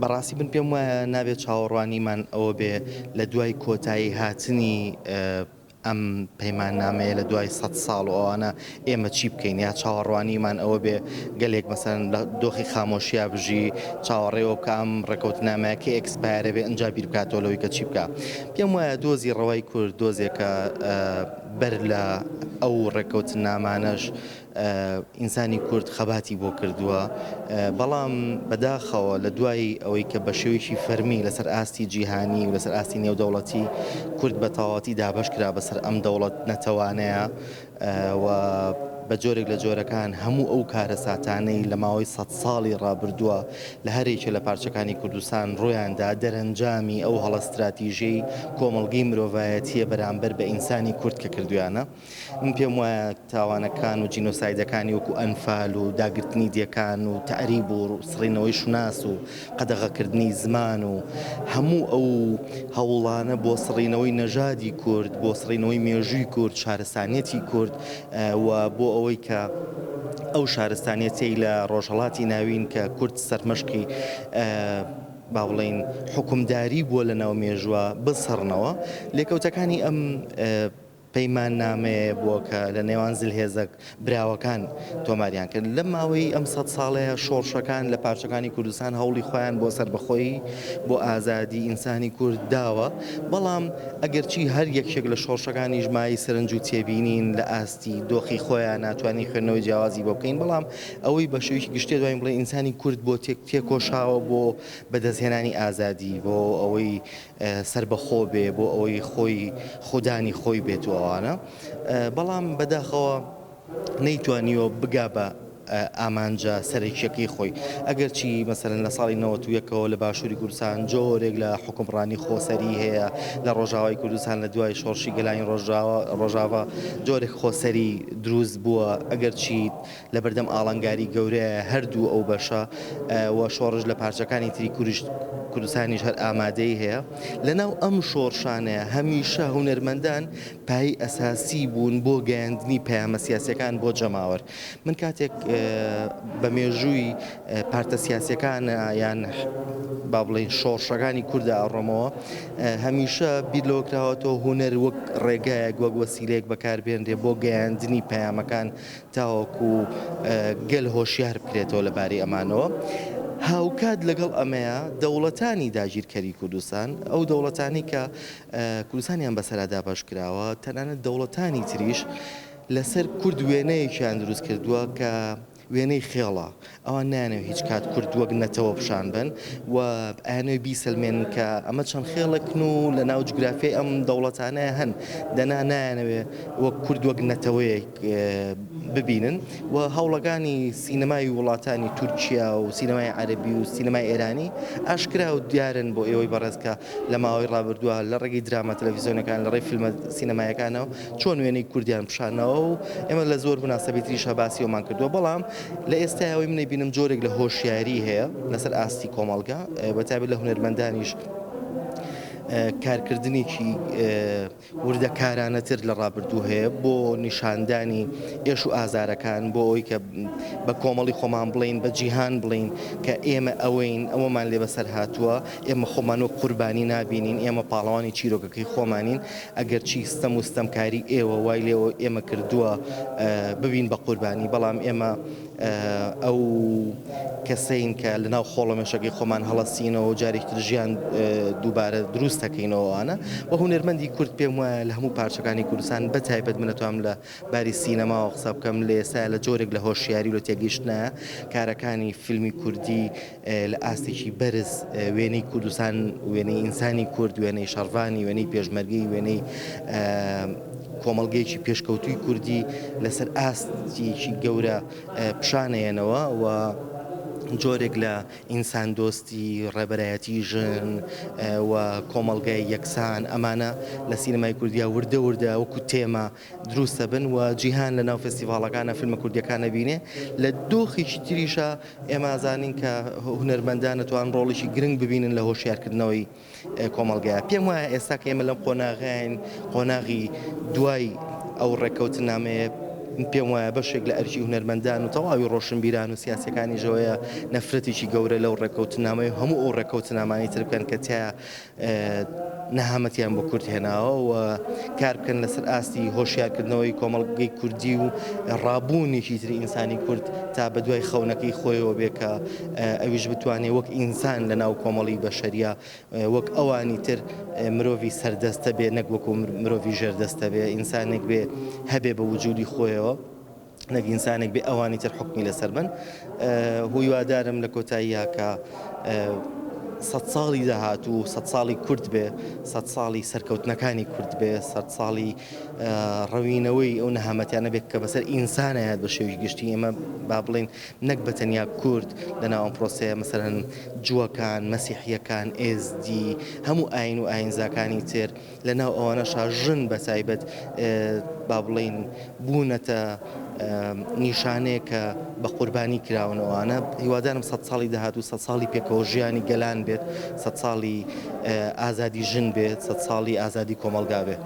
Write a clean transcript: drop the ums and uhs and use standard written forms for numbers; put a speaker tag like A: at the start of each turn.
A: بەڕاستی من پێم وایە نابێت چاوەڕوانیمان ئەوە بێ لە دوای کۆتایی هاتنی ئەم پەیماننامەیە لە دوای سەد ساڵ و ئەوانە ئێمە چی بکەین یا چاوەڕوانیمان ئەوە بێ گەلێک مەسەن لە دۆخی خامۆشیا بژی چاوەڕێوە بکە ئەم ڕێکەوتنامەیە کە expire ە بێ ئەجا بیر بکاتەوە لەوەی کە چی بکە پێم وایە دۆزی ڕەوای کورد دۆزێکە بەر لە ئەو ڕێککەوتننامانەش ئینسانی کورد خەباتی بۆ کردووە، بەڵام بەداخەوە لە دوای ئەوەی کە بە شێوەیەکی فەرمی لەسەر ئاستی جیهانی و لەسەر ئاستی نێودەوڵەتی کورد بە تەواوەتی دابەش کرا بەسەر ئەم دەوڵەت نەتەوانەیە و بە جۆرێک لە جۆرەکان هەموو ئەو کارەساتانەی لە ماوەی سەد ساڵی ڕابردووە لە هەر یەکێ لە پارچەکانی کوردستان ڕوویاندا دەرەنجامی ئەو هەڵە ستراتیژیەی کۆمەڵگەی مرۆڤایەتیە بەرامبەر بە ئینسانی کورد کە کردویانە. من پێم وایە تاوانەکان و جینۆسایدەکانی وەکو ئەنفال و داگرتنی دێکان و تەعریب و سڕینەوەی شوناس و قەدەغەکردنی زمان و هەموو ئەو هەوڵانە بۆ سڕینەوەی نەژادی کورد، بۆ سڕینەوەی مێژووی کورد، شارستانیەتی کورد و بۆ ئەوەی کە ئەو شارستانیەتەی لە ڕۆژهەڵاتی ناوین کە کورد سەرمەشقی با بڵێین حوکمداری بووە لە ناو مێژووە بسڕنەوە، لێکەوتەکانی ئەم پەیماننامەیە بووە کە لە نێوان زلهێزە براوەکان تۆماریان کرد. لەم ماوەی ئەم سەد ساڵەیە شۆڕشەکان لە پارچەکانی کوردستان هەوڵی خۆیان بۆ سەربەخۆیی، بۆ ئازادی ئینسانی کورد داوە، بەڵام ئەگەرچی هەر یەکێک لە شۆڕشەکانیش مایەی سەرنج و تێبینین لە ئاستی دۆخی خۆیان ناتوانین خوێندنەوەی جیاوازی بۆ بکەین، بەڵام ئەوەی بە شێوەیەکی گشتی دەتوانین بڵێین ئینسانی کورد بۆ تێکۆشاوە بۆ بەدەستهێنانی ئازادی، بۆ ئەوەی سەربەخۆ بێ بۆ ئەوەی خۆی خودانی خۆی بێت و ئەوانە بەڵام بەداخەوە نەیتوانیوە بگا بە ئامانجە سەرەکیەکەی خۆی ئەگەرچی مەسەلەن لە ساڵی 91ەوە لە باشووری کوردستان جۆرێک لە حکومڕانی خۆسەری هەیە لە ڕۆژاوای کوردستان لە دوای شۆڕشی گەلانی ڕۆژاوا جۆرێک خۆسەری دروست بووە ئەگەرچی لەبەردەم ئاڵنگاری گەورەیە هەردوو ئەو بەشە و شۆڕش لە پارچەکانی تری کوردستانیش هەر ئامادەی هەیە. لەناو ئەم شۆڕشانەیە هەمیشە هونەرمەندان پایەی ئەساسی بوون بۆ گەیاندنی پەیامە سیاسیەکان بۆ جەماوەر. من کاتێک بە مێژووی پارتە سیاسیەکان یان با بڵێین شۆڕشەکانی کوردا ئەڕۆمەوە هەمیشە بیر لەوە کراوەتەوە هونەر وەک ڕێگایەک وەک وەسیلەیەک بەکاربێنرێ بۆ گەیاندنی پەیامەکان تاوەکو گەل هۆشیار بکرێتەوە لەبارەی ئەمانەوە. هاوکات لەگەڵ ئەمەیا دەوڵەتانی داگیرکەری کوردستان، ئەو دەوڵەتانەی کە کوردستانیان بەسەرا دابەش کراوە، تەنانەت دەوڵەتانی تریش لەسەر کورد وێنەیەکیان دروست کردووە کە وێنەی خێڵە. ئەوان نایانەوێت هیچ کات کورد وەک نەتەوە پیشان بەن و ئەیانەوێت بیسەلمێنن کە ئەمە چەند خێڵێکن و لە ناو جوگرافیای ئەم دەوڵەتانە هەن، دەنا نایانەوێت وەک کورد وەک نەتەوەیەک ببینن و هەوڵەکانی سینەمای وڵاتانی تورکیا و سینەمای عەرەبی و سینەمای ئێرانی ئاشکرا و دیارن بۆ ئێوەی بەڕێز کە لە ماوەی ڕابردووە لە ڕێگەی دراما تەلەفیزیۆنەکان لە ڕێی فیلمە سینەمایەکانەوە چۆن وێنەی کوردیان پیشانەوە و ئێمە لە زۆر مناسەبەی تریشا باسی ئەومان کردووە بەڵام لە ئێستای ئەوەی من ئەیبینم جۆرێک لە هۆشیاری هەیە لەسەر ئاستی کۆمەڵگە بە تایبەت لە هونەرمەندانیش کارکردنێکی وردەکارانەتر لە ڕابردوو هەیە بۆ نیشاندانی ئێش و ئازارەکان بۆ ئەوەی کە بە کۆمەڵی خۆمان بڵێین بە جیهان بڵێین کە ئێمە ئەوەین ئەوەمان لێ بەسەر هاتووە ئێمە خۆمان وەک قوربانی نابینین ئێمە پاڵەوانی چیرۆکەکەی خۆمانین ئەگەرچی ستەم و ستەمکاری ئێوە وای لێوە ئێمە کردووە ببین بە قوربانی بەڵام ئێمە ئەو کەسەین کە لەناو خۆڵەمێشەکەی خۆمان هەڵەسینەوە و جارێکی تر ژیان دووبارە دروست دەکەینەوە ئەوانە و هونەرمەندی کورد پێم وایە لە هەموو پارچەکانی کوردستان بە تایبەت من ئەتوانم لە باری سینەماوە قسە بکەم لە ئێستا لە جۆرێک لە هۆشیاری و لە تێگەیشتنایە کارەکانی فیلمی کوردی لە ئاستێکی بەرز وێنەی کوردستان وێنەی ئینسانی کورد وێنەی شەڕڤانی وێنەی پێشمەرگەی وێنەی کۆمەڵگەیەکی پێشکەوتووی کوردی لەسەر ئاستێکی گەورە پیشانەیەنەوە و جۆرێک لە ئینساندۆستی، ڕێبەرایەتی ژن و کۆمەڵگای یەکسان ئەمانە لە سینەمای کوردیا وردە وردە وەکو تێما دروست دەبن و جیهان لە ناو فێستیڤاڵەکانە فیلمە کوردیەکان ئەبینێ لە دۆخێکی تریشا ئێمە ئەزانین کە هونەرمەندان ئەتوان ڕۆڵێکی گرنگ ببینن لە هۆشیارکردنەوەی کۆمەڵگایە پێم وایە ئێستا کە ئێمە لەم قۆناغەین قۆناغی دوای ئەو ڕێککەوتنامەیە. من پێم وایە بەشێک لە ئەرکی هونەرمەندان و تەواوی ڕۆشنبیران و سیاسیەکانیش ئەوەیە نەفرەتێکی گەورە لەو ڕێککەوتنامەی و هەموو ئەو ڕێککەوتنامانەی تر بکەن کە تیا نەهامەتیان بۆ کورد هێناوە و کار بکەن لەسەر ئاستی هۆشیارکردنەوەی کۆمەڵگەی کوردی و ڕابوونێکی تری ئینسانی کورد تا بە دوای خەونەکەی خۆیەوە بێ کە ئەویش بتوانێ وەک ئینسان لە ناو کۆمەڵی بەشەریە وەک ئەوانی تر مرۆڤی سەردەستە بێ نەک وەکو مرۆڤی ژێردەستە بێ، ئینسانێک بێ هەبێ بە وجودی خۆیەوە نەک ئینسانێک بێ ئەوانی تر حوکمی لەسەر بن. هیوادارم لە کۆتاییا کە سەد ساڵی داهاتوو سەد ساڵی کورد بێ، سەد ساڵی سەرکەوتنەکانی کورد بێ، سەد ساڵی ڕەوینەوەی ئەو نەهامەتیانە بێت کە بەسەر ئینسانە هات بە شێوەی گشتی. ئێمە با بڵێین نەک بە تەنیا کورد لەناو ئەم پرۆسەیە، مەسەلەن جووەکان، مەسیحییەکان، ئێزدی، هەموو ئایین و ئایینزاکانی تر، لەناو ئەوانەشا ژن بە تایبەت با بڵێین بوونەتە نیشانەیەک کە بە قوربانی کراون ئەوانە. هیوادارم سەد ساڵی داهاتوو سەد ساڵی پێکەوە ژیانی گەلان بێت، سەد ساڵی ئازادی ژن بێت، سەد ساڵی ئازادی کۆمەڵگا بێت.